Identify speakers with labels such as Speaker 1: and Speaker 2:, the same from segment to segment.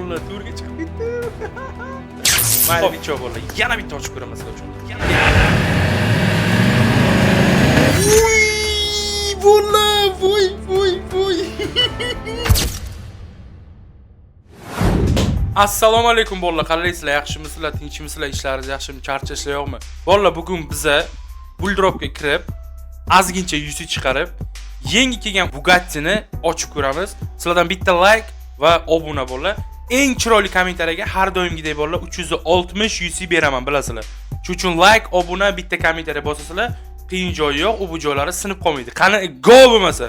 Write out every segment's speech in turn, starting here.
Speaker 1: Bolalar, to'rga chiqib ketdi. Mayli, bitta bolalar, yana bitta ochib ko'raman sizlar uchun. Yana. Uy, bolalar, voy, voy, voy. Assalomu alaykum bolalar, qalaysizlar? Yaxshimisizlar, tinchmisizlar, ishlaringiz yaxshimi, charchashlar yo'qmi? Bolalar, bugun biza Bulldropga kirib, ozgincha yuzi chiqarib, yangi kelgan Bugatti'ni ochib ko'ramiz. Sizlardan bitta like va obuna bolalar. Eng chiroyli kommentariyaga har doimgidek bolalar 360 UC beraman, bilasizlar. Shuning uchun like, obuna, bitta kommentariya bosasizlar, qiyin joyi yo'q, u bu joylari sinib qolmaydi. Qani go bo'lmasa.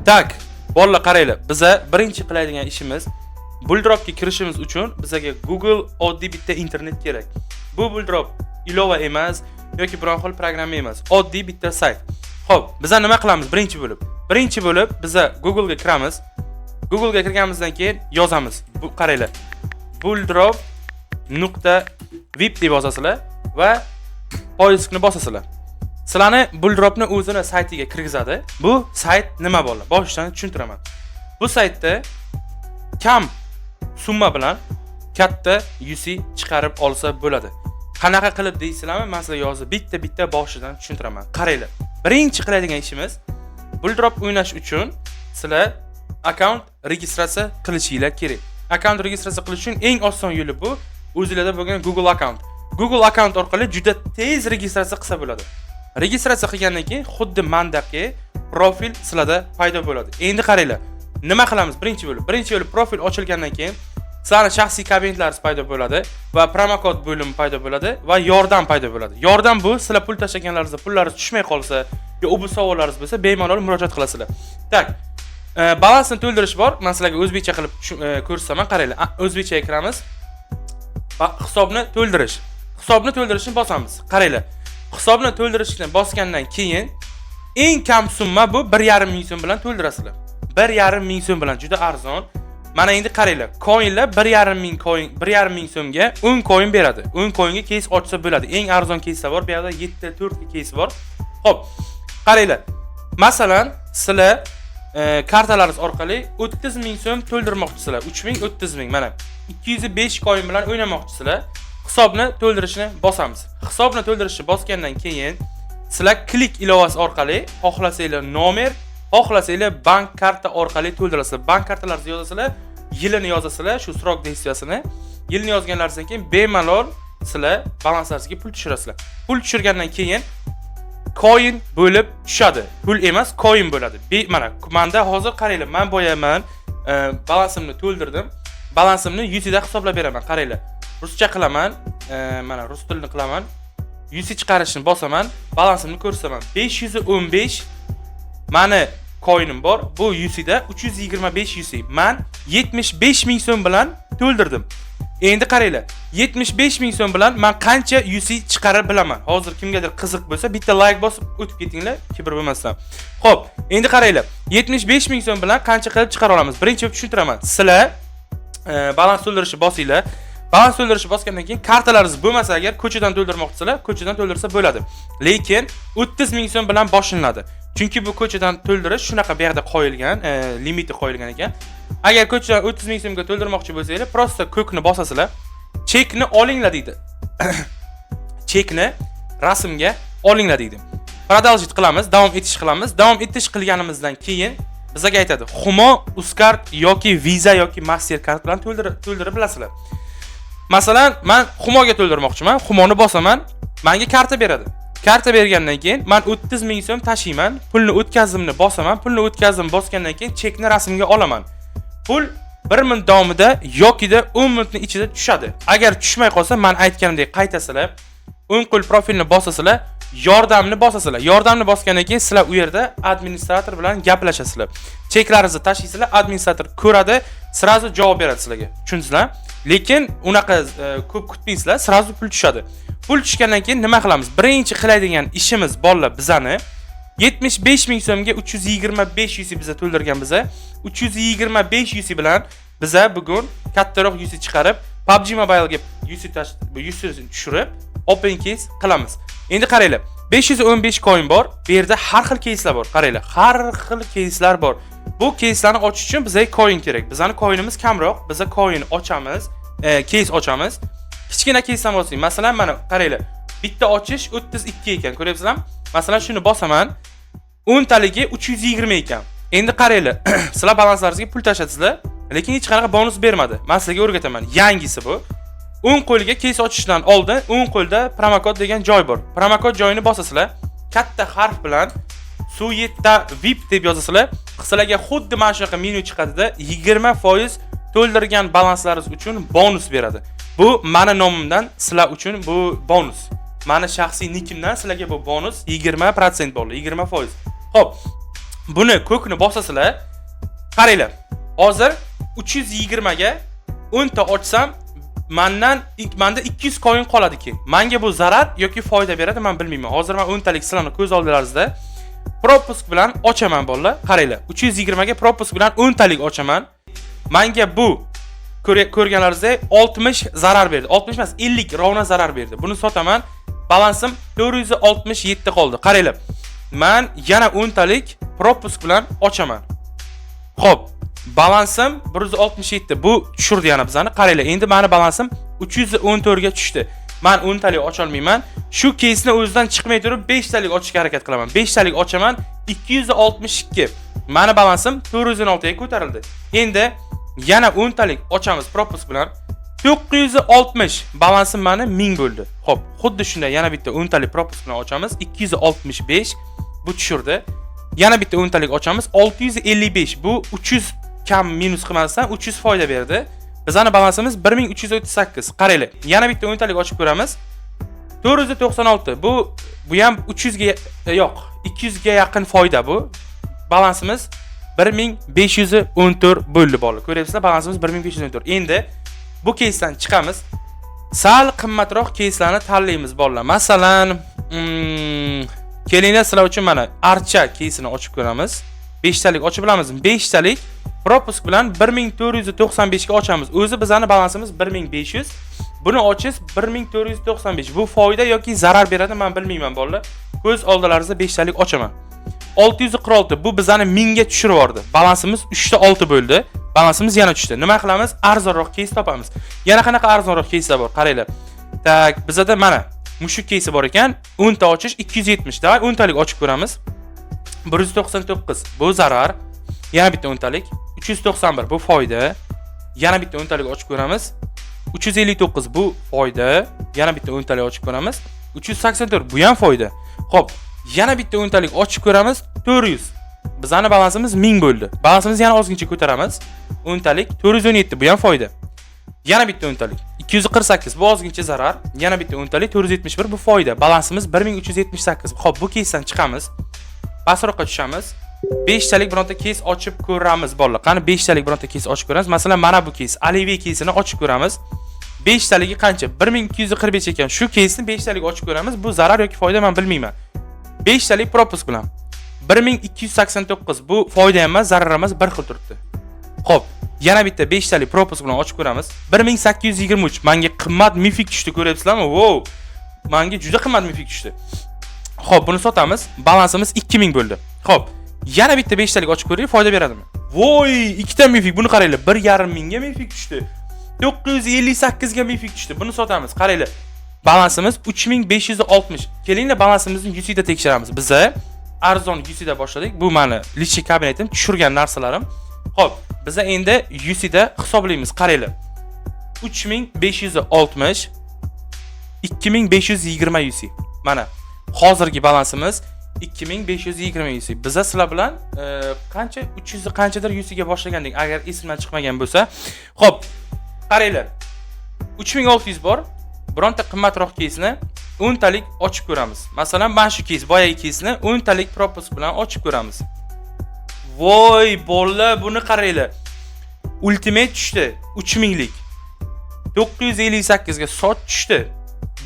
Speaker 1: Так, bolalar qaranglar, biza birinchi qiladigan ishimiz Bulldropga kirishimiz uchun bizaga Google oddiy bitta internet kerak. Bu Bulldrop ilova emas yoki biron xil programma emas, oddiy bitta sayt. Xo'p, biza nima qilamiz birinchi bo'lib? Birinchi bo'lib biza Google ga kiramiz. Google ga kirganimizdan keyin yozamiz. Bu qaranglar. Bulldrop.vip deb yozasizlar va поиск ni bosasizlar. Sizlarni Bulldropni o'zini saytiga kirgizadi. Bu sayt nima bolalar? Boshidan tushuntiraman. Bu saytda kam summa bilan katta UC chiqarib olsa bo'ladi. Qanaqa qilib deysizlarmi? Men sizlarga hozir bitta-bitta boshidan tushuntiraman. Qaranglar. Birinchi qiladigan ishimiz Bulldrop o'ynash uchun sizlar akkaunt registratsiya qilishinglar kerak. Akkaunt registratsiya qilish uchun eng oson yo'li bu o'zingizlarda bo'lgan Google akkaunt. Google akkaunt orqali juda tez registratsiya qilsa bo'ladi. Registratsiya qilgandan keyin xuddi mandaqi profil sizlarda paydo bo'ladi. Endi qaranglar. Nima qilamiz birinchi bo'lib? Birinchi bo'lib profil ochilgandan keyin sizlarni shaxsiy kabinetlaringiz paydo bo'ladi va promokod bo'limi paydo bo'ladi va yordam paydo bo'ladi. Yordam bu sizlar pul tashlaganlaringizda pullaringiz tushmay qolsa yo u bu savollaringiz bo'lsa bemalol murojaat qilasizlar. Так, balansni to'ldirish bor. Men sizlarga o'zbekcha qilib ko'rsataman. Qaranglar, o'zbekchaga kiramiz. Va hisobni to'ldirish. Hisobni to'ldirishni bosamiz. Qaranglar. Hisobni to'ldirishni bosgandan keyin eng kam summa bu 1,5 ming so'm bilan to'ldirasizlar. 1,5 ming so'm bilan juda arzon. Mana endi qaranglar, coinlar 1,5 ming coin, 1,5 ming so'mga 10 coin beradi. 10 coinga кейс ochsa bo'ladi. Eng arzon keyslar bor, bu yerda 7 4 ta кейс bor. Xo'p, qaranglar. Masalan, sizlar kartalaringiz orqali 30 ming so'm to'ldirmoqchisizlar. 3 ming 30 ming mana 205 coin bilan o'ynamoqchisizlar. Hisobni to'ldirishni bosamiz. Hisobni to'ldirishni bosgandan keyin sizlar Click ilovasi orqali xohlasanglar nomer, xohlasanglar bank karta orqali to'ldirasizlar. Bank kartalaringizni yozasizlar, yilini yozasizlar, shu срок действия sini. Yilini yozganlaringizdan keyin bemalol sizlar balanslaringizga pul tushirasizlar. Pul tushirgandan keyin coin bo'lib tushadi. Pul emas, coin bo'ladi. Mana menda hozir qaranglar, men boya man balansimni to'ldirdim. Balansimni 100 da hisoblab beraman. Qaranglar. Ruscha qilaman, mana rus tilini qilaman. UC chiqarishni bosaman, balansimni ko'rsataman. 515 mani coinim bor. Bu UC da 325 UC. Man 75 ming so'm bilan to'ldirdim. Endi qaranglar, 75 ming so'm bilan man qancha UC chiqara bilaman. Hozir kimgadir qiziq bo'lsa, bitta like bosib o'tib ketinglar, kibr bo'lmasdan. Xo'p, endi qaranglar, 75 ming so'm bilan qancha qilib chiqara olamiz? Birinchi bo'lib tushuntiraman. Sizlar balans to'ldirishni bosinglar. Balans to'ldirishni bosgandan keyin kartalaringiz bo'lmasa agar ko'chadan to'ldirmoqchisizlar, ko'chadan to'ldirsa bo'ladi. Lekin 30 ming so'm bilan boshlanadi. Chunki bu ko'chadan to'ldirish shunaqa bu yerda qo'yilgan, limiti qo'yilgan ekan. Agar ko'chadan 30 ming so'mga to'ldirmoqchi bo'lsanglar, просто ko'kni bosasizlar. Chekni olinglar deydi. Chekni rasmga olinglar deydi. Продолжить qilamiz, davom etish qilamiz. Davom etish qilganimizdan keyin bizga aytadi, Humo, Uzcard yoki Visa yoki Mastercard bilan to'ldirib bilasizlar. Masalan, men Humoga to'ldirmoqchiman. Humoni bosaman, menga karta beradi. Karta bergandan keyin men 30 ming so'm tashiyman, pulni o'tkazimni bosaman, pulni o'tkazim bosgandan keyin chekni rasmga olaman. Pul 1 minut davomida yokida 10 minutning ichida tushadi. Agar tushmay qolsa, men aytganimdek qaytasizlar, o'ng qo'l profilni bosasizlar, yordamni bosasizlar. Yordamni bosgandan keyin sizlar u yerda administrator bilan gaplashasizlar. Cheklaringizni tashlaysizlar, administrator ko'radi, сразу javob beradi sizlarga. Tushundingizlar? Lekin unaqa ko'p kutmaysizlar, сразу pul tushadi. Pul tushgandan keyin nima qilamiz? Birinchi qiladigan ishimiz bolalar bizani 75 ming so'mga 325 UC biza to'ldirgan biza. 325 UC bilan biza bugun kattaroq UC chiqarib, PUBG Mobile'ga UC UC tushirib, open case qilamiz. Endi qaranglar, 515 coin bor. Bu yerda har xil keyslar bor. Qaranglar, har xil keyslar bor. Bu keyslarni ochish uchun bizga coin kerak. Bizani coinimiz kamroq. Biza coin ochamiz, keys ochamiz. Kichkina keysdan bosing. Masalan, mana qaranglar. Bitta ochish 32 ekan, ko'ryapsizlarmi? Masalan, shuni bosaman. 10 taligi 320 ekan. Endi qaranglar, sizlar balanslaringizga pul tashladingizlar, lekin hech qanaqa bonus bermadi. Men sizlarga o'rgataman. Yangisi bu. O'ng qo'lga keys ochishdan oldin o'ng qo'lda promokod degan joy bor. Promokod joyini bosasizlar, katta harf bilan Suyetta VIP deb yozasizlar. Sizlarga xuddi mana shunaqa menyu chiqadida 20% to'ldirgan balanslaringiz uchun bonus beradi. Bu mani nomimdan sizlar uchun bu bonus. Mani shaxsiy nikimdan sizlarga bu bonus 20% bo'ldi, 20%. Xo'p, buni ko'kni bosasizlar. Qaranglar. Hozir 320 ga 10 ta ochsam, manda 200 coin qoladi keyin. Menga bu zarar yoki foyda beradi, men bilmayman. Hozir men 10 talik sizlarni ko'z oldilaringizda пропуск bilan ochaman, bolalar. Qaranglar, 320 ga пропуск bilan 10 talik ochaman. Menga bu ko'rganlaringizdek 60 zarar berdi. 60 emas, 50 ровно zarar berdi. Buni sotaman. Balansim 467 qoldi. Qaranglar. Men yana 10 talik пропуск bilan ochaman. Xo'p, balansim 167. Bu tushirdi yana bizani. Qaranglar, endi meni balansim 314 ga tushdi. Men 10 talik ocha olmayman. Shu keysni o'zidan chiqmay turib 5 talik ochishga harakat qilaman. 5 talik ochaman, 262. Meni balansim 416 ga ko'tarildi. Endi yana 10 talik ochamiz пропуск bilan. 960, balansim mani 1000 bo'ldi. Xo'p, xuddi shunday yana bitta 10 talik пропуск bilan ochamiz. 265, bu tushirdi. Yana bitta 10 talik ochamiz. 655, bu 300 kam minus qilmasdan 300 foyda berdi. Bizani balansimiz 1338. Qaranglar, yana bitta 10 talik ochib ko'ramiz. 496. Bu ham 300 ga yo'q, 200 ga yaqin foyda bu. Balansimiz 1514 bo'ldi, bolalar. Ko'ryapsizlar, balansimiz 1514. Endi bu keysdan chiqamiz. Sal qimmatroq keyslarni tanlaymiz, bolalar. Masalan, kelinglar, sizlar uchun mana archa keysini ochib ko'ramiz. 5 talik ochib bilamizmi? 5 talik пропуск bilan 1495 ga ochamiz. O'zi bizani balansimiz 1500. Buni ochish 1495. Bu foyda yoki zarar beradi, men bilmayman, bolalar. Ko'z oldilaringizda 5 talik ochaman. 646, bu bizani 1000 ga tushirib yubordi. Balansimiz 3 ta 6 bo'ldi. Balansimiz yana tushdi. Nima qilamiz? Arzonroq keys topamiz. Yana qanaqa arzonroq keyslar bor? Qaranglar. Так, bizada mana mushuk keysi bor ekan. 10 ta ochish 270. Давай 10 talik ochib ko'ramiz. 199, bu zarar. Yana bitta 10 talik 391, bu foyda. Yana bitta 10 talik ochib ko'ramiz. 359, bu foyda. Yana bitta 10 talik ochib ko'ramiz. 384, bu ham foyda. Xo'p, yana bitta 10 talik ochib ko'ramiz. 400. Bizani balansimiz 1000 bo'ldi. Balansimizni yana ozgincha ko'taramiz. 10 talik 417, bu ham foyda. Yana bitta 10 talik 248, bu ozgincha zarar. Yana bitta 10 talik 471, bu foyda. Balansimiz 1378. Xo'p, bu keysdan chiqamiz. Pastroqqa tushamiz. 5 talik bironta keys ochib ko'ramiz, bolalar. Qani, 5 talik bironta keys ochib ko'ramiz. Masalan, mana bu keys, Alive keysini ochib ko'ramiz. 5 taligi qancha? 1245 ekan. Shu keysni 5 talik ochib ko'ramiz. Bu zarar yoki foyda, men bilmayman. 5 talik пропуск bilan 1289, bu foyda ham emas, zarar emas, bir xil turibdi. Xo'p, yana bitta 5 talik пропуск bilan ochib ko'ramiz. 1823, menga qimmat мифик tushdi, ko'ryapsizlarmi? Wow! Menga juda qimmat мифик tushdi. Xo'p, buni sotamiz. Balansimiz 2000 bo'ldi. Xo'p, yana bitta 5 talik ochib ko'raylik, foyda beradimi? Voy, ikkita мифик. Buni qaranglar, 1,5 mingga мифик tushdi. 958 ga мифик tushdi. Buni sotamiz. Qaranglar. Balansimiz 3560. Kelinglar, balansimizni UC da tekshiramiz. Biza arzon UC da boshladik. Bu mani личный kabinetim, tushirgan narsalarim. Xo'p, biza endi UC da hisoblaymiz. Qaranglar. 3560, 2520 UC. Mana hozirgi balansimiz 2520 UC. Biza sizlar bilan qancha, 300 qanchadir UC ga boshlagandik, agar esimdan chiqmagan bo'lsa. Xo'p, qaranglar. 3600 bor. Bironta qimmatroq keysni 10 talik ochib ko'ramiz. Masalan, mana shu keys, boyagi keysni 10 talik пропуск bilan ochib ko'ramiz. Voy, bolalar, buni qaranglar. Ultimate tushdi, 3000 lik. 958 ga soch tushdi.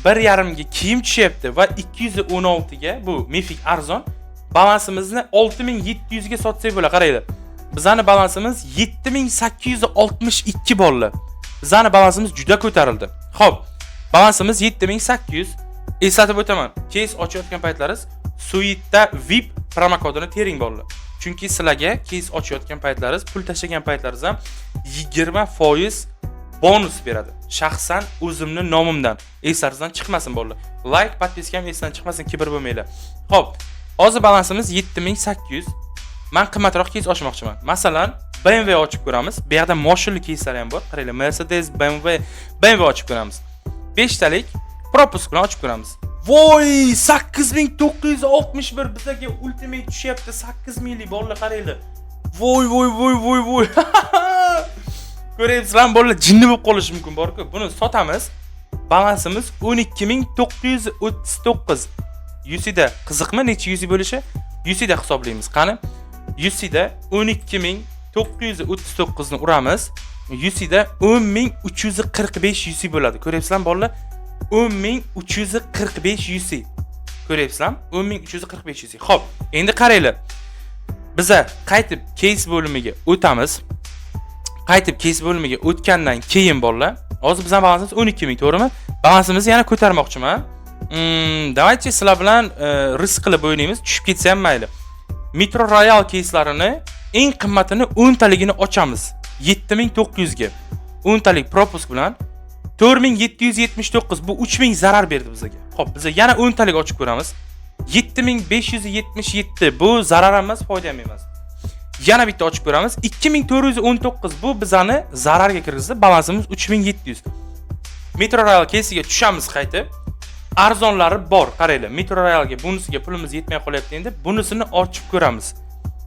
Speaker 1: 1,5 ga kiyim tushyapti va 216 ga bu мифик arzon. Balansimizni 6700 ga sotsak bo'ladi, qaranglar. Bizani balansimiz 7862, bolalar. Bizani balansimiz juda ko'tarildi. Xo'p, balansimiz 7800. Eslatib o'taman. Keys ochayotgan paytlaringiz Suitda VIP promokodini tering, bolalar. Chunki Chunki sizlarga кейс ochayotgan paytlaringiz, pul tashlagan paytlaringiz ham 20% bonus beradi. Shaxsan o'zimni nomimdan. Eslaringizdan chiqmasin, bolalar. Лайк, подписка ham esdan chiqmasin, kibr bo'lmanglar. Xo'p, hozir balansimiz 7800. Men qimmatroq кейс ochmoqchiman. Masalan, BMW ochib ko'ramiz. Bu yoqda moshinli кейс lar ham bor. Qaranglar, Mercedes, BMW, BMW ochib ko'ramiz. 5 talik пропуск bilan ochib ko'ramiz. Voy, 8961 bizaga ultimate tushyapti. 8000 lik, bolalar, qaranglar. Voy, voy, voy, voy, voy. Ko'ryapsizlarmi, bolalar, jinni bo'lib qolishi mumkin bor-ku. Buni sotamiz. Balansimiz 12 939. UC'da qiziqmi necha UC bo'lishi? UC'da hisoblaymiz. Qani? UC'da 12 939 ni uramiz. UC'da 10 345 UC bo'ladi. Ko'ryapsizlarmi, bolalar? 10 345 UC. Ko'ryapsizlarmi? 10 345 UC. Xo'p, endi qaranglar. Biza qaytib кейс bo'limiga o'tamiz. Qaytib кейс bo'limiga o'tgandan keyin, bolalar, hozir bizning balansimiz 12 000, to'g'rimi? Balansimizni yana ko'tarmoqchiman. Давайте sizlar bilan risk qilib o'ynaymiz, tushib ketsa ham mayli. Metro Royale кейс larini eng qimmatini 10 taligini ochamiz. 7900 ga. 10 talik пропуск bilan 4779, bu 3000 zarar berdi bizga. Xo'p, biz yana 10 talik ochib ko'ramiz. 7577, bu zarar ham emas, foyda ham emas. Yana bitta ochib ko'ramiz. 2419, bu bizani zararga kirgizdi. Balansimiz 3700. Metro Royale кейс iga tushamiz qaytib. Arzonlari bor, qaranglar. Metro Royale'ga bunisiga pulimiz yetmay qolyapti endi. Bunisini ochib ko'ramiz.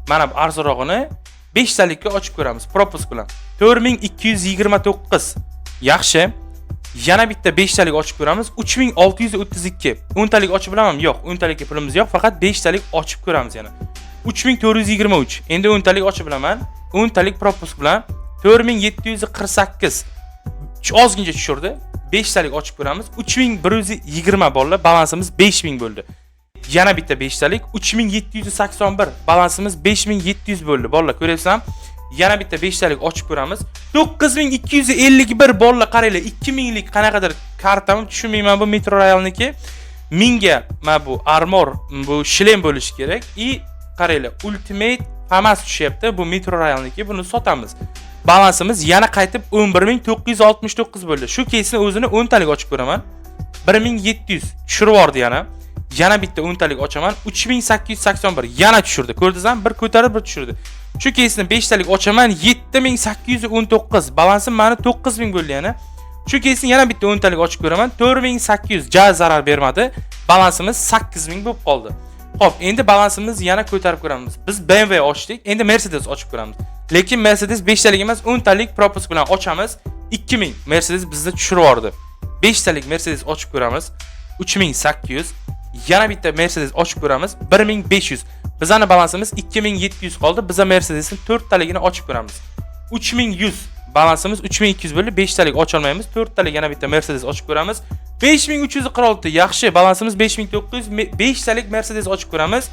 Speaker 1: Mana bu arzonrog'ini 5 talikka ochib ko'ramiz пропуск bilan. 4229. Yaxshi. Yana bitta 5 talik ochib ko'ramiz. 3632. 10 talik ochib bilamanmi? Yo'q, 10 talikka pulimiz yo'q, faqat 5 talik ochib ko'ramiz yana. 3423. Endi 10 talik ochib bilaman. 10 talik пропуск bilan 4748. Ozgincha tushirdi. 5 talik ochib ko'ramiz. 3120, bolalar, balansimiz 5000 bo'ldi. Yana bitta 5 talik 3781. Balansimiz 5700 bo'ldi. Bolalar, ko'ryapsizlarmi? Yana bitta 5 talik ochib ko'ramiz. 9251, bolalar, qaranglar, 2000 lik qanaqadir kartami, tushunmayman, bu Metro Royalniki. 1000 ga mana bu armor, bu шлем bo'lishi kerak. И qaranglar, Ultimate FAMAS tushyapti. Bu Metro Royalniki, buni sotamiz. Balansimiz yana qaytib 11 969 bo'ldi. Shu кейс ni o'zini 10 talik ochib ko'raman. 1700 tushirib yubordi yana. Yana bitta 10 talik ochaman. 3881 yana tushirdi. Ko'rdingizmi? Bir ko'tarib, bir tushirdi. Shu кейс ni 5 talik ochaman. 7819. Balansim mani 9000 bo'ldi yana. Shu кейс ni yana bitta 10 talik ochib ko'raman. 4800, ja zarar bermadi. Balansimiz 8000 bo'lib qoldi. Xo'p, endi balansimizni yana ko'tarib ko'ramiz. Biz BMW ochdik, endi Mercedes ochib ko'ramiz. Lekin Mercedes 5 talik emas, 10 talik пропуск bilan ochamiz. 2000 Mercedes bizni tushirib yubordi. 5 talik Mercedes ochib ko'ramiz. 3800. Yana bitta Mercedes ochib ko'ramiz. 1500. Bizani balansimiz 2700 qoldi. Biza Mercedesni 4 taligini ochib ko'ramiz. 3100. Balansimiz 3200 bo'ldi. 5 talik ocha olmaymiz. 4 talik yana bitta Mercedes ochib ko'ramiz. 5346. Yaxshi, balansimiz 5900. 5 talik Mercedes ochib ko'ramiz.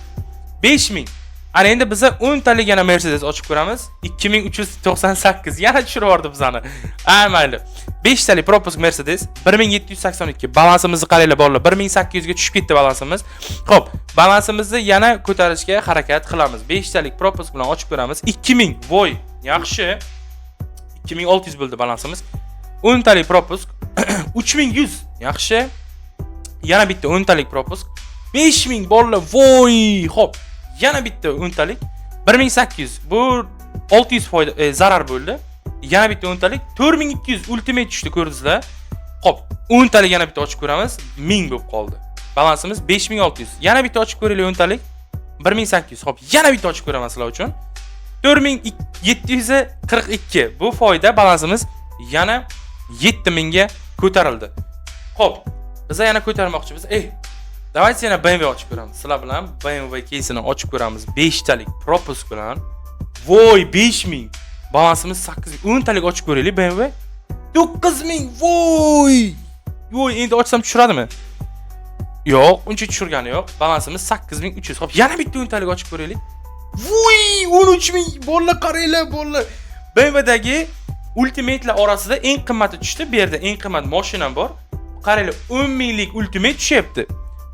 Speaker 1: 5000. Ana endi biza 10 talik yana Mercedes ochib ko'ramiz. 2398. Yana tushirib yubordi bizani. A, mayli. 5 talik пропуск Mercedes 1782. Balansimizni qaranglar, bolalar, 1800 ga tushib ketdi balansimiz. Xo'p, balansimizni yana ko'tarishga harakat qilamiz. 5 talik пропуск bilan ochib ko'ramiz. 2000. Voy, yaxshi. 2600 bo'ldi balansimiz. 10 talik пропуск 3100. Yaxshi. Yana bitta 10 talik пропуск 5000, bolalar. Voy, xo'p. Yana bitta 10 talik 1800. Bu 600 foyda zarar bo'ldi. Yana bitta 10 talik 4200, ultimate tushdi, ko'rdingizlar. Xo'p, 10 talik yana bitta ochib ko'ramiz. 1000 bo'lib qoldi. Balansimiz 5600. Yana bitta ochib ko'raylik 10 talik. 1800. Xo'p, yana bitta ochib ko'raman sizlar uchun. 4742. Bu foyda, balansimiz yana 7000 ga ko'tarildi. Xo'p, biz yana ko'tarmoqchimiz. Ey, давайте yana BMW ochib ko'ramiz. Sizlar bilan BMW кейс ini ochib ko'ramiz. 5 talik пропуск bilan. Voy, 5000. Balansimiz 8000. 10 talik ochib ko'raylik BMW. 9000. Voy! Voy, endi ochsam tushiradimi? Yo'q, uncha tushirgani yo'q. Balansimiz 8300. Xo'p, yana bitta 10 talik ochib ko'raylik. Voy, 13000. Bolalar, qaranglar, bolalar. BMWdagi Ultimate'lar orasida eng qimmati tushdi. Bu yerda eng qimmat mashinam bor. Qaranglar, 10 minglik Ultimate tushyapti.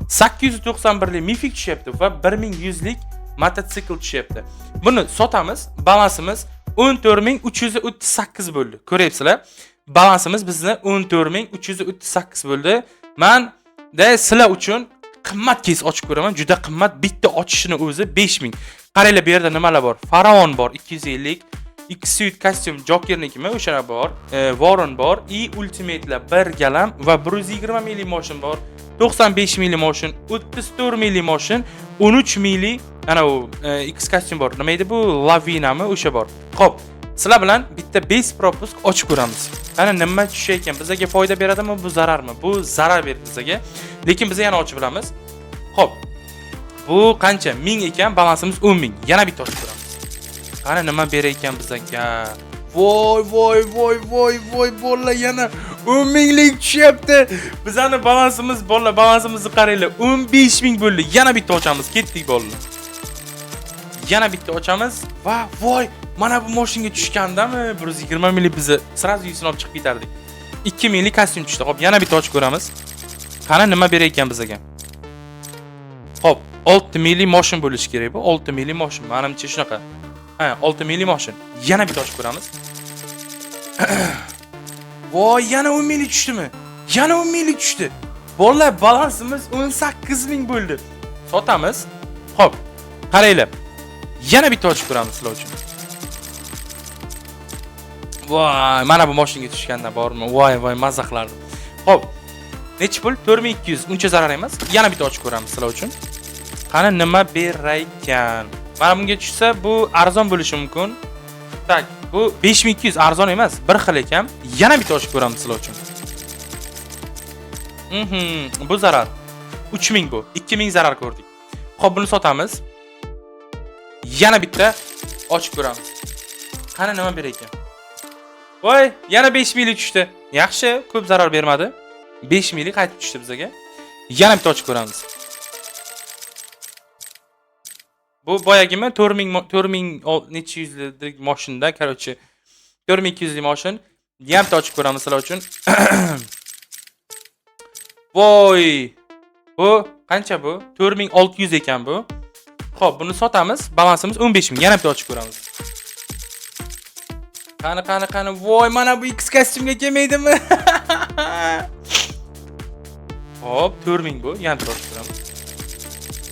Speaker 1: 891 lik Mifik tushyapti va 1100 lik Mototsikl tushyapti. Buni sotamiz, balansimiz 14 338 bo'ldi. Ko'ryapsizlar. Balansimiz bizni 14 338 bo'ldi. Man da sizlar uchun qimmat кейс ochib ko'raman. Juda qimmat. Bitta ochishini o'zi 5000. Qaranglar, bu yerda nimalar bor? Faraon bor 250, X-Suit kostyum Jokernikimi o'sha bor, Warren bor, и Ultimate'lar bir galam va 120 minglik moshin bor, 95 minglik moshin, 34 minglik moshin, 13 minglik ana u X kostyum bor. Nima edi bu? Lavinami o'sha bor. Xo'p, sizlar bilan bitta без пропуск ochib ko'ramiz. Qani, nima tushar ekan? Bizga foyda beradimi, bu zararmi? Bu zarar berdi bizga. Lekin biz yana ochib bilamiz. Xo'p. Bu qancha? 1000 ekan, balansimiz 10 ming. Yana bitta ochib ko'ramiz. Qani, nima berar ekan bizga? Voy voy voy voy voy, bolalar, yana 10 minglik tushyapti. Bizani balansimiz, bolalar, balansimizni qaranglar. 15 ming bo'ldi. Yana bitta ochamiz. Ketdik, bolalar. Yana bitta ochamiz va voy, mana bu mashinga tushgandami 120 minglik bizni сразу yuzini olib chiqib ketardik. 2 minglik kostyum tushdi. Xo'p, yana bitta ochib ko'ramiz. Qani, nima berar ekan bizga? Xo'p, 6 minglik moshin bo'lishi kerak bu. 6 minglik moshin. Menimcha shunaqa. Ha, 6 minglik moshin. Yana bitta ochib ko'ramiz. Voy, yana 10 minglik tushdimi? Yana 10 minglik tushdi. Bolalar, balansimiz 18 ming bo'ldi. Sotamiz. Xo'p, qaranglar. Yana bitta ochib ko'ramiz sizlar uchun. Voy, mana bu mashinga tushganda bormi? Voy, voy, mazza qilardim. Xo'p. Nechi pul? 4200. Uncha zarar emas. Yana bitta ochib ko'ramiz sizlar uchun. Qani, nima beraykan? Mana bunga tushsa, bu arzon bo'lishi mumkin. Так, bu 5200, arzon emas, bir xil ekan. Yana bitta ochib ko'ramiz sizlar uchun. Bu zarar. 3000 bu. 2000 zarar ko'rdik. Xo'p, buni sotamiz. Yana bitta ochib ko'ramiz. Qani, nima berar ekan? Voy, yana 5 minglik tushdi. Yaxshi, ko'p zarar bermadi. 5 minglik qaytib tushdi bizga. Yana bitta ochib ko'ramiz. Bu boyagimi 4000 4000 necha yuzlik mashinda, короче, 4200 lik mashin. Yana bitta ochib ko'ramiz sizlar uchun. Voy! Bu qancha bu? 4600 ekan bu. Xo'p, buni sotamiz. Balansimiz 15 000. Yana bitta ochib ko'ramiz. Qani, qani, qani. Voy, mana bu X kostyumga kelmaydimi? Xo'p, 4000 bu. Yana bitta ochib ko'ramiz.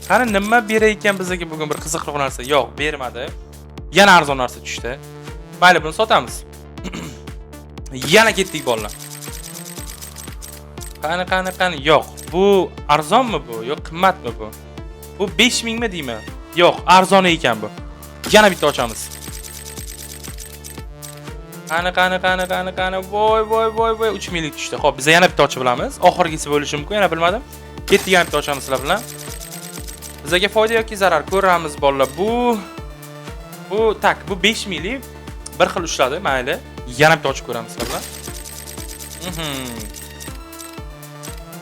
Speaker 1: Qani, nima berar ekan bizga bugun, bir qiziqroq narsa? Yo'q, bermadi. Yana arzon narsa tushdi. Mayli, buni sotamiz. Yana ketdik, bolalar. Qani, qani, qani. Yo'q, bu arzonmi bu? Yo'q, qimmatmi bu? Bu 5000 mi deyman? Yo'q, arzon ekan bu. Yana bitta ochamiz. Qani, qani, qani, qani, qani. Voy, voy, voy, voy, 3 minglik tushdi. Xo'p, biz yana bitta ochib bilamiz. Oxirgisi bo'lishi mumkin, yana bilmadim. Ketdik, yana bitta ochamiz sizlar bilan. Bizga foyda yoki zarar ko'ramiz, bolalar. Bu так, bu 5 minglik bir xil ushladi, mayli. Yana bitta ochib ko'ramiz sizlar bilan.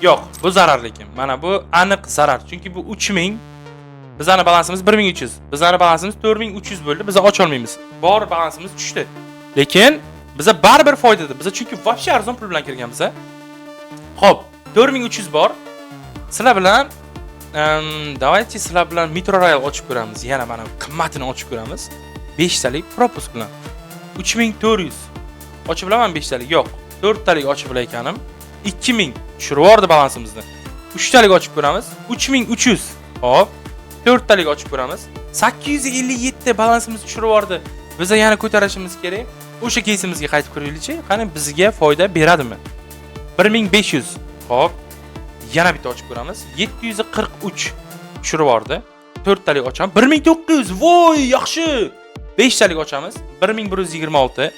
Speaker 1: Yo'q, bu zarar lekin. Mana bu aniq zarar. Chunki bu 3000, bizani balansimiz 1300. Bizani balansimiz 4300 bo'ldi. Biz ocha olmaymiz. Bor balansimiz tushdi. Lekin biza baribir foydada. Biza chunki вообще arzon pul bilan kirganmiz, a. Xo'p, 4300 bor. Sizlar bilan давайте sizlar bilan Metro Royal ochib ko'ramiz. Yana mana qimmatini ochib ko'ramiz. 5 talik пропуск bilan. 3400. Ochib bilaman 5 talik? Yo'q. 4 talik ochib bilayotganim. 2000 tushirib yubordi balansimizni. 3 talik ochib ko'ramiz. 3300. Xo'p. 4 talik ochib ko'ramiz. 857 balansimizni tushirib yubordi. Biz yana ko'tarishimiz kerak. O'sha кейsimizga qaytib ko'raylikchi. Qani, bizga foyda beradimi? 1500. Xo'p. Yana bitta ochib ko'ramiz. 743 tushirib yubordi. 4 talik ochamiz. 1900. Voy, yaxshi. 5 talik ochamiz. 1126.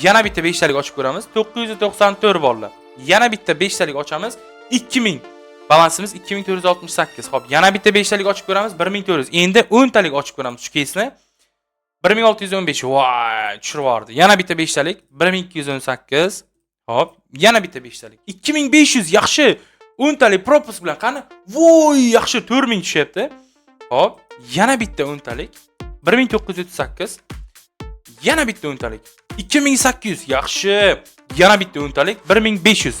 Speaker 1: Yana bitta 5 talik ochib ko'ramiz. 994, bolalar. Yana bitta 5 talik ochamiz. 2000. Balansimiz 2468. Xo'p, yana bitta 5 talik ochib ko'ramiz. 1400. Endi 10 talik ochib ko'ramiz shu кейsni. 1615. Voy, tushirib yubordi. Yana bitta 5 talik 1218. Xo'p, yana bitta 5 talik 2500, yaxshi. 10 talik пропуск bilan qani? Voy, yaxshi, 4000 tushyapti. Xo'p, yana bitta 10 talik 1938. Yana bitta 10 talik 2800, yaxshi. Yana bitta 10 talik 1500.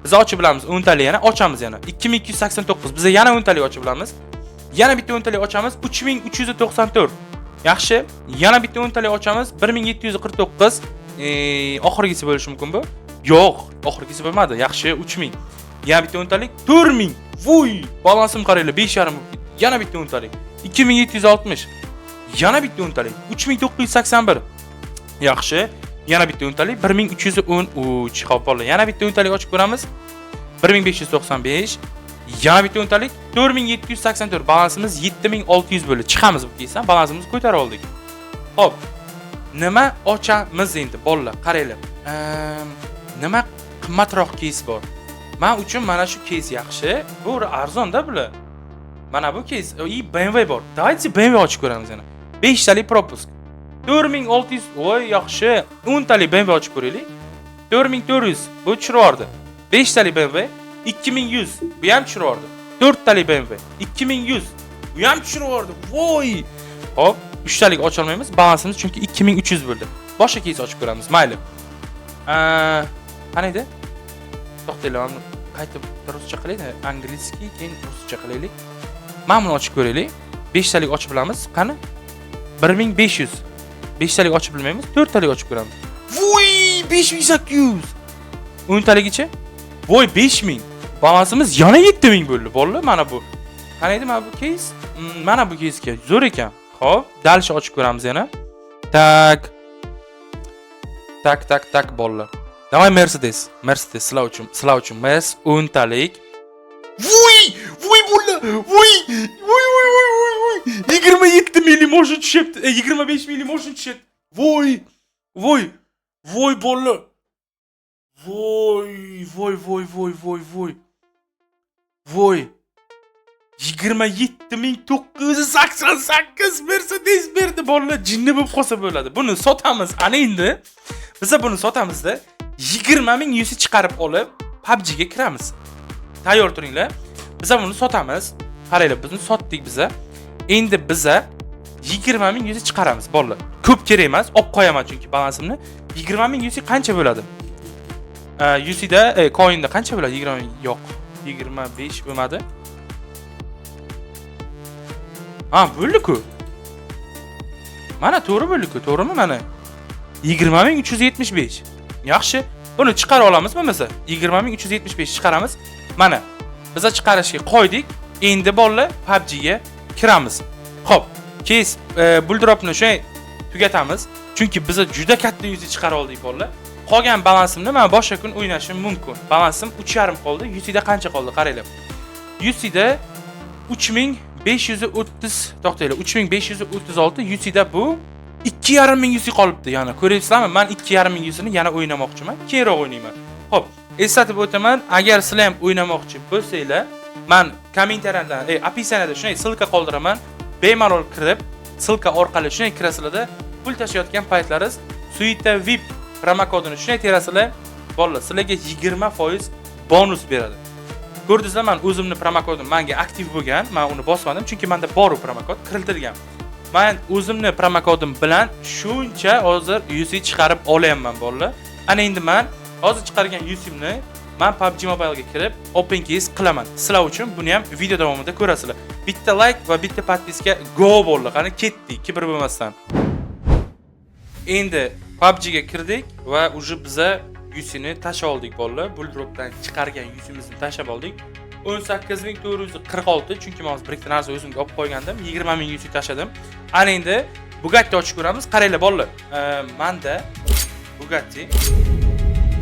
Speaker 1: Biz ochib bilamiz 10 talik, yana ochamiz yana. 2289. Biz yana 10 talik ochib bilamiz. Yana bitta 10 talik ochamiz, 3394. Yaxshi. Yana bitta 10 talik ochamiz, 1749. Oxirgisi bo'lishi mumkin bu. Yo'q, oxirgisi bo'lmadi. Yaxshi, 3000. Yana bitta 10 talik 4000. Voy, balansim qaranglar, 5,5 bo'lib ketdi. Yana bitta 10 talik 2760. Yana bitta 10 talik 3981. Yaxshi. Yana bitta 10 talik 1313. Xo'p, bolalar, yana bitta 10 talik ochib ko'ramiz. 1595. Yana bitta 10 talik 4784. Balansimiz 7600 bo'ldi. Chiqamiz bu keysdan, balansimizni ko'tarib oldik. Xo'p. Nima ochamiz endi, bolalar? Qaranglar. Nima qimmatroq keys bor? Men uchun mana shu keys yaxshi. Bu arzon-da bular. Mana bu keys, и BMW bor. Давайте BMW ochib ko'ramiz yana. 5 talik пропуск. 4600. Voy, yaxshi. 10 talik BMW ochib ko'raylik. 4400. Bu tushirib yubordi. 5 talik BMW 2100. Bu ham tushirib yubordi. 4 talik BMW 2100. Bu ham tushirib yubordi. Voy. Hop, 3 talik ocha olmaymiz. Balansimiz chunki 2300 bo'ldi. Boshqa keys ochib ko'ramiz. Mayli. Qani edi? To'xtanglar, qaytib ruscha qilaylik, английский, keyin ruscha qilaylik. Mana buni ochib ko'raylik. 5 talik ochib bilamiz. Qani? 1500. 5 talik ochib bilmaymiz, 4 talik ochib ko'ramiz. Voy, 5800. 10 taligicha? Voy, 5000. Balansimiz yana 7000 bo'ldi. Bolalar, mana bu. Qani edi mana bu keys? Mana bu keysga zo'r ekan. Xo'p, дальше ochib ko'ramiz yana. Так. Так, так, так, bolalar. Давай Mercedes. Mercedes sizlar uchun, sizlar uchun Mers 10 talik. Voy! Voy bolalar! Voy! Voy, voy, voy, voy, voy! 27 minglik mashina tushyapti. 25 minglik mashina tushyapti. Voy! Voy! Voy bolalar! Voy, voy, voy, voy, voy, voy. Voy. 27988 Mercedes berdi bolalar, jinni bo'lib qolsa bo'ladi. Buni sotamiz. Ana endi biza buni sotamizda 20 ming UC chiqarib olib PUBG ga kiramiz. Tayyor turinglar. Biza buni sotamiz. Qaranglar, bizni sotdik biza. Endi biza 20 ming UC chiqaramiz bolalar. Ko'p kerak emas, olib qo'yaman chunki balansimni. 20 ming UC qancha bo'ladi? UCda, coinda qancha bo'ladi? 20 ming yo'q. 25 bo'lmadi. Ha, bo'ldi-ku. Mana to'g'ri bo'ldi-ku, to'g'rimi mana? 20375. Yaxshi. Buni chiqara olamiz bo'lmasa. 20375 chiqaramiz. Mana biza chiqarishga qo'ydik. Endi bolalar PUBG ga kiramiz. Xo'p, keys Bulldropni shunday tugatamiz. Chunki biza juda katta UC chiqara oldik bolalar. Qolgan balansimni men boshqa kun o'ynashim mumkin. Balansim 3.5 qoldi. UCda qancha qoldi qaranglar. UCda 3530, to'xtanglar, 3536 UCda bu 2.5 ming UC qolibdi. Yana ko'ryapsizlarmi? Men 2.5 ming UCni yana o'ynamoqchiman. Keyinroq o'ynayman. Xo'p, eslatib o'taman, agar sizlar ham o'ynamoqchi bo'lsanglar, men kommentariyada, описание da shunday ссылка qoldiraman. Bemalol kirib, ссылка orqali shunday kirasizlarda, pul tashlayotgan paytlaringiz Suita VIP promokodini shunday terasizlar, bolalar, sizlarga 20% bonus beradi. Ko'rdingizlar, men o'zimni promokodim menga aktiv bo'lgan, men uni bosmadim, chunki menda bor u promokod kiritilgan. Men o'zimni promokodim bilan shuncha hozir UC chiqarib olyapman bolalar. Ana endi men hozir chiqargan UCimni men PUBG Mobile'ga kirib open case qilaman. Sizlar uchun buni ham video davomida ko'rasizlar. Bitta like va bitta подписка go bo'ldi. Qani ketdik, kibr bo'lmasdan. Endi PUBG ga kirdik va уже biza UCni tashlab oldik bolalar. Bulldropdan chiqargan UCimizni tashlab oldik. 18446, chunki men hozir bir ikkita narsa o'zimga olib qo'ygandim. 20 ming UC tashladim. Ana endi Bugatti ochib ko'ramiz. Qaranglar bolalar. Menda Bugatti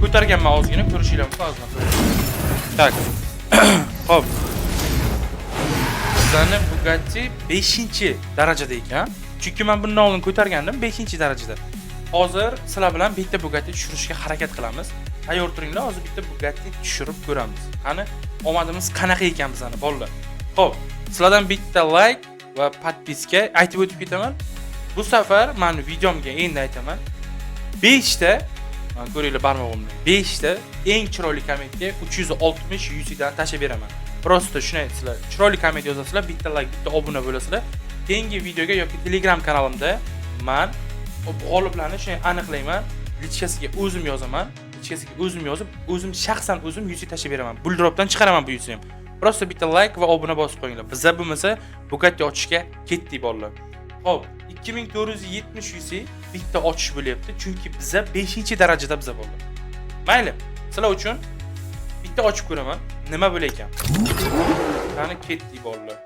Speaker 1: ko'targanman ozgina, ko'rishinglar mumkin ozgina. Так. Xo'p. Bizani Bugatti 5-darajada ekan. Chunki men bundan oldin ko'targandim 5-darajada. Hozir sizlar bilan bitta Bugatti tushirishga harakat qilamiz. Tayyor turinglar, hozir bitta Bugatti tushirib ko'ramiz. Qani omadimiz qanaqa ekan bizani bolalar. Xo'p, sizlardan bitta like va подписка aytib o'tib ketaman. Bu safar meni videomga endi aytaman. 5 ta, mana ko'ringlar barmog'imni. 5 ta eng chiroyli kommentga 360 UC dan tashlab beraman. Просто shuni sizlar chiroyli komment yozasizlar, bitta like, bitta obuna bo'lasizlar. Keyingi videoga yoki Telegram kanalimda men g'oliblarni shunday aniqlayman. Личка siga o'zim yozaman. Личка siga o'zim yozib, o'zim shaxsan o'zim UC tashlab beraman. Bulldropdan chiqaraman bu UCni ham. Просто bitta like va obuna bosib qo'yinglar. Biza bo'lmasa Bugatti ochishga ketdik, bolalar. Xo'p, 2470 UC bitta ochish bo'lyapti, chunki biza 5-darajada biza, bolalar. Mayli, sizlar uchun bitta ochib ko'raman, nima bo'lar ekan. Qani, ketdik, bolalar.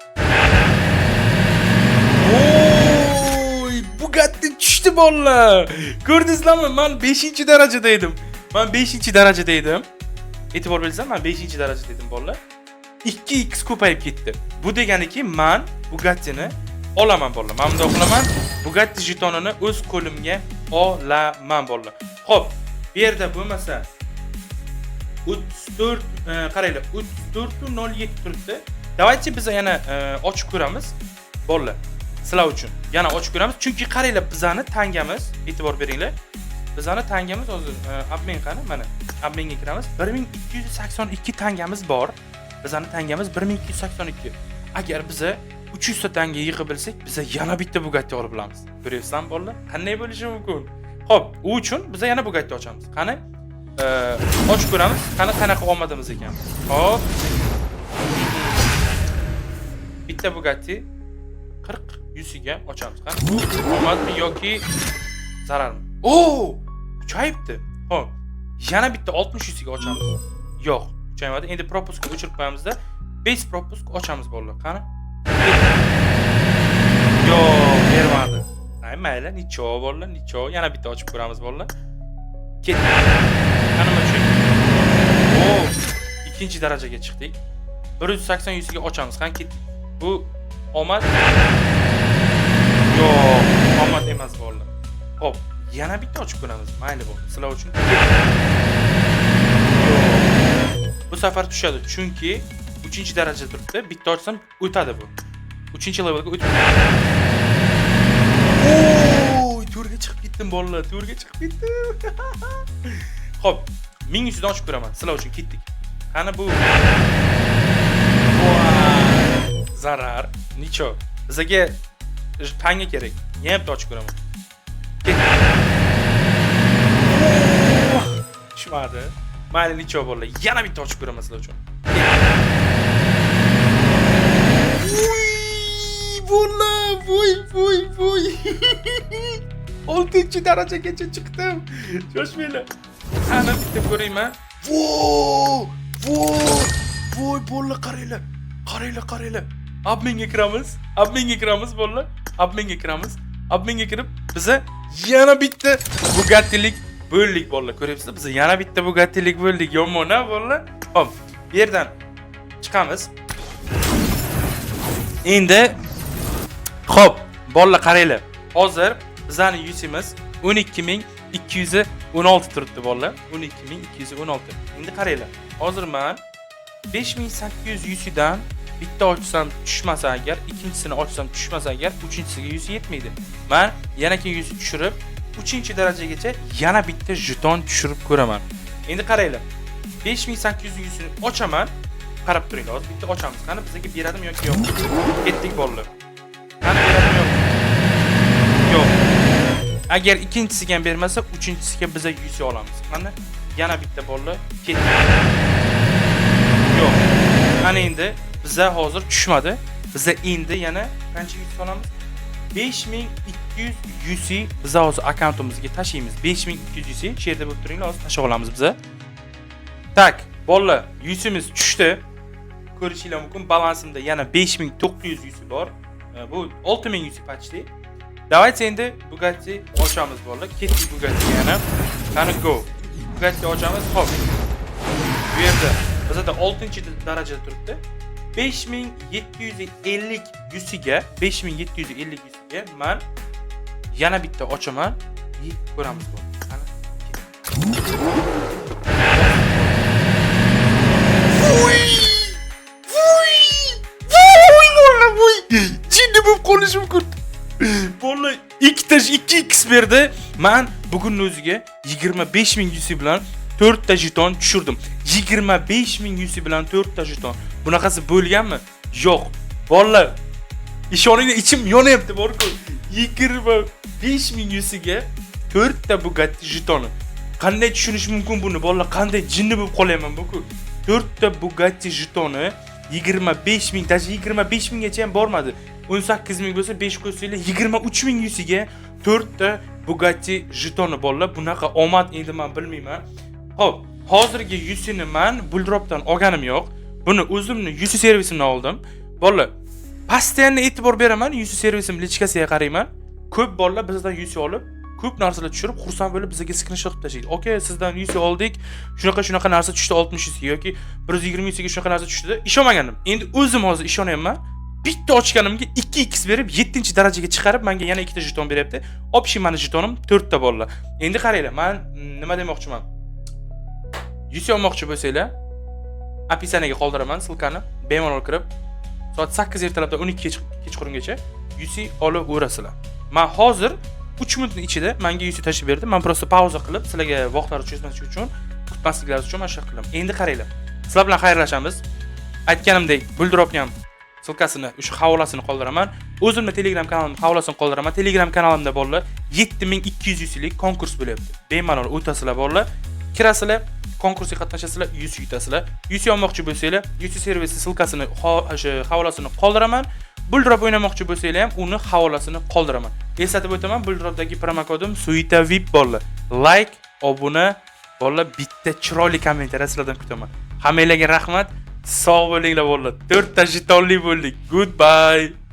Speaker 1: Oy, Bugatti tushdi, bolalar. Ko'rdingizlarmi? Men 5-darajada edim. Men 5-darajada edim. E'tibor bersam, men 5-darajada edim, bolalar. 2x ko'payib ketdi. Bu deganiki, men Bugattini olaman, bolalar. Men bunday qilaman. Bugatti jetonini o'z qo'limga olaman, bolalar. Xo'p, bu yerda bo'lmasa 34, qaranglar, 34.07 turibdi. Давайте biz yana ochib ko'ramiz, bolalar. Sizlar uchun yana ochib ko'ramiz, chunki qaranglar, bizani tangamiz, e'tibor beringlar. Bizani tangamiz hozir, обмен qani? Mana, обмен ga kiramiz. 1282 tangamiz bor. Bizani tangamiz 1282. Agar biza 300 ta tanga yig'ib bilsak, biza yana bitta Bugatti olib bilamiz. Ko'ryapsizmi, bolalar? Qanday bo'lishi mumkin? Xo'p, u uchun biza yana Bugatti ochamiz. Qani? Ochib ko'ramiz. Qani, qanaqa omadimiz ekan. Hop. Bitta Bugatti 40 UCga ochamiz. Qani? Omadmi yoki zararmi? O! Kuchayibdi. Xo'p. Yana bitta 60 UCga ochamiz. Yo'q, kuchaymadi. Endi пропуск o'chirib qo'yamizda, 5 пропуск ochamiz, bolalar. Qani? Yo'q, bermadi. Ay, mayli, ничё, bolalar, ничё. Yana bitta ochib ko'ramiz, bolalar. Ketdik. Qani, nima tushadi? O, ikkinchi darajaga chiqdik. 180 UCga ochamiz. Qani, ketdik. Bu omad. Yo'q, omad emas, bolalar. Xo'p, yana bitta ochib ko'ramiz. Mayli, bo'ldi. Sizlar uchun. Yo'q. Bu safar tushadi, chunki 3-darajada turibdi. Bitta ochsam o'tadi bu. 3-levelga o'tib. Oy, to'rga chiqib ketdim, bolalar, to'rga chiqib ketdim. Xo'p, 1100 dan ochib ko'raman. Sizlar uchun ketdik. Qani bu? Voy, zarar. Ничё. Bizga tanga kerak. Yana bitta ochib ko'raman. Ketdik. Tushmadi. Mayli, ничё, bolalar. Yana bitta ochib ko'raman sizlar uchun. Uy, bolalar, voy, voy, voy. 6-darajagacha chiqdim. Shoshmanglar. Qani, bitta ko'rayman. Vo! Vo! Voy, bolalar, qaranglar. Qaranglar, qaranglar. Обмен ga kiramiz. Обмен ga kiramiz, bolalar. Обмен ga kiramiz. Обмен ga kirib, biza yana bitta Bugattilik bo'ldik, bolalar. Ko'ryapsizlar, biz yana bitta Bugattilik bo'ldik. Yomon, a, bolalar? Xo'p, bu yerdan chiqamiz. Endi xo'p, bolalar, qaranglar. Hozir bizani UCimiz 12 216 turibdi, bolalar. 12 216. Endi qaranglar. Hozir men 5800 UCdan bitta ochsam tushmasa agar, ikkinchisini ochsam tushmasa agar, uchinchisiga UC yetmaydi. Men yana keyin UC tushirib, 3-darajagacha yana bitta jeton tushirib ko'raman. Endi qaranglar. 5800 UCni ochaman. Qarab turinglar, hozir bitta ochamiz. Qani, bizga beradimi yoki yo'q? Ketdik, bolalar. Qani, beradimi, yo'q? Yo'q. Agar ikkinchisiga ham bermasa, uchinchisiga biza UC olamiz. Qani? Yana bitta, bolalar. Ketdik. Yo'q. Qani, endi biza hozir tushmadi. Biza endi yana qancha UC olamiz? 5200 UC biza hozir akkauntimizga tashlaymiz. 5200 UC shu yerda bo'lib turinglar, hozir tashlab olamiz biza. Так, bolalar, UCimiz tushdi. Ko'rishinglar mumkin, balansimda yana 5900 UC bor. Bu 6000 UC почти. Давайте endi Bugatti ochamiz, bolalar. Ketdik Bugatti yana. Qani, go. Bugatti ochamiz. Xo'p. Bu yerda bizada 6-darajada turibdi. 5750 UCga, 5750 UCga man yana bitta ochaman. И ko'ramiz bu. Qani. Voy! Voy! Voy, bolalar, voy! Jinni bo'lib qolishim mumkin. Bolalar, ikkita 2x berdi. Man bugunni o'ziga 25 000 UC bilan 4 ta jeton tushirdim. 25 000 UC bilan 4 ta jeton. Bunaqasi bo'lganmi? Yo'q. Bolalar, ishoninglar, ichim yonyapti bor-ku. 25 000 UCga 4 ta Bugatti jetoni. Qanday tushunish mumkin buni, bolalar? Qanday jinni bo'lib qolyapman bu-ku? 4 ta Bugatti jetoni. 25 ming, даже 25 minggacha ham bormadi. 18 ming bo'lsa, 5 qo'ysanglar, 23 ming UCga 4 ta Bugatti jetoni, bolalar. Bunaqa omad endi men bilmayman. Xo'p, hozirgi UCni man Bulldropdan olganim yo'q. Buni o'zimni UC servisimdan oldim. Bolalar, постоянно e'tibor beraman, UC servisim личка siga qarayman. Ko'p bolalar bizdan UC olib, ko'p narsalar tushirib, xursand bo'lib bizga skrinshot qilib tashlaydi. "Aka, sizdan UC oldik, shunaqa shunaqa narsa tushdi 60 UC yoki 120 UC ga shunaqa narsa tushdi." Ishonmagandim. Endi o'zim hozir ishonyapman. Bitta ochganimga 2x berib, 7-darajaga chiqarib, menga yana ikkita jeton beryapti. Общий mani jetonim 4 ta, bolalar. Endi qaranglar, men nima demoqchiman. UC olmoqchi bo'lsanglar, описание ga qoldiraman ссылка ni. Bemalol kirib, soat 8 ertalabdan 12 kechqurungacha UC olib o'rasizlar. Men hozir 3 minutning ichida menga UC tashlab berdi. Men просто pauza qilib, sizlarga vaqtlarni cho'zmaslik uchun, kutmasliklaringiz uchun mana shu qildim. Endi qaranglar. Sizlar bilan xayrlashamiz. Aytganimdek, Bulldropni ham ссылка sini, o'sha havolasini qoldiraman. O'zimni Telegram kanalimni havolasini qoldiraman. Telegram kanalimda, bolalar, 7200 UClik konkurs bo'lyapti. Bemalol o'tasizlar, bolalar. Kirasizlar, konkursga qatnashasizlar, UC yutasizlar. UC olmoqchi bo'lsanglar, UC servisi ссылка sini, o'sha havolasini qoldiraman. Bulldrop o'ynamoqchi bo'lsanglar ham uni havolasini qoldiraman. Eslatib o'taman, Bulldropdagi promokodim Suita VIP, bolalar. Like, obuna, bolalar, bitta chiroyli kommentariy sizlardan kutaman. Hammanglarga rahmat. Sog' bo'linglar, bolalar. To'rtta jetonli bo'ldik. Goodbye.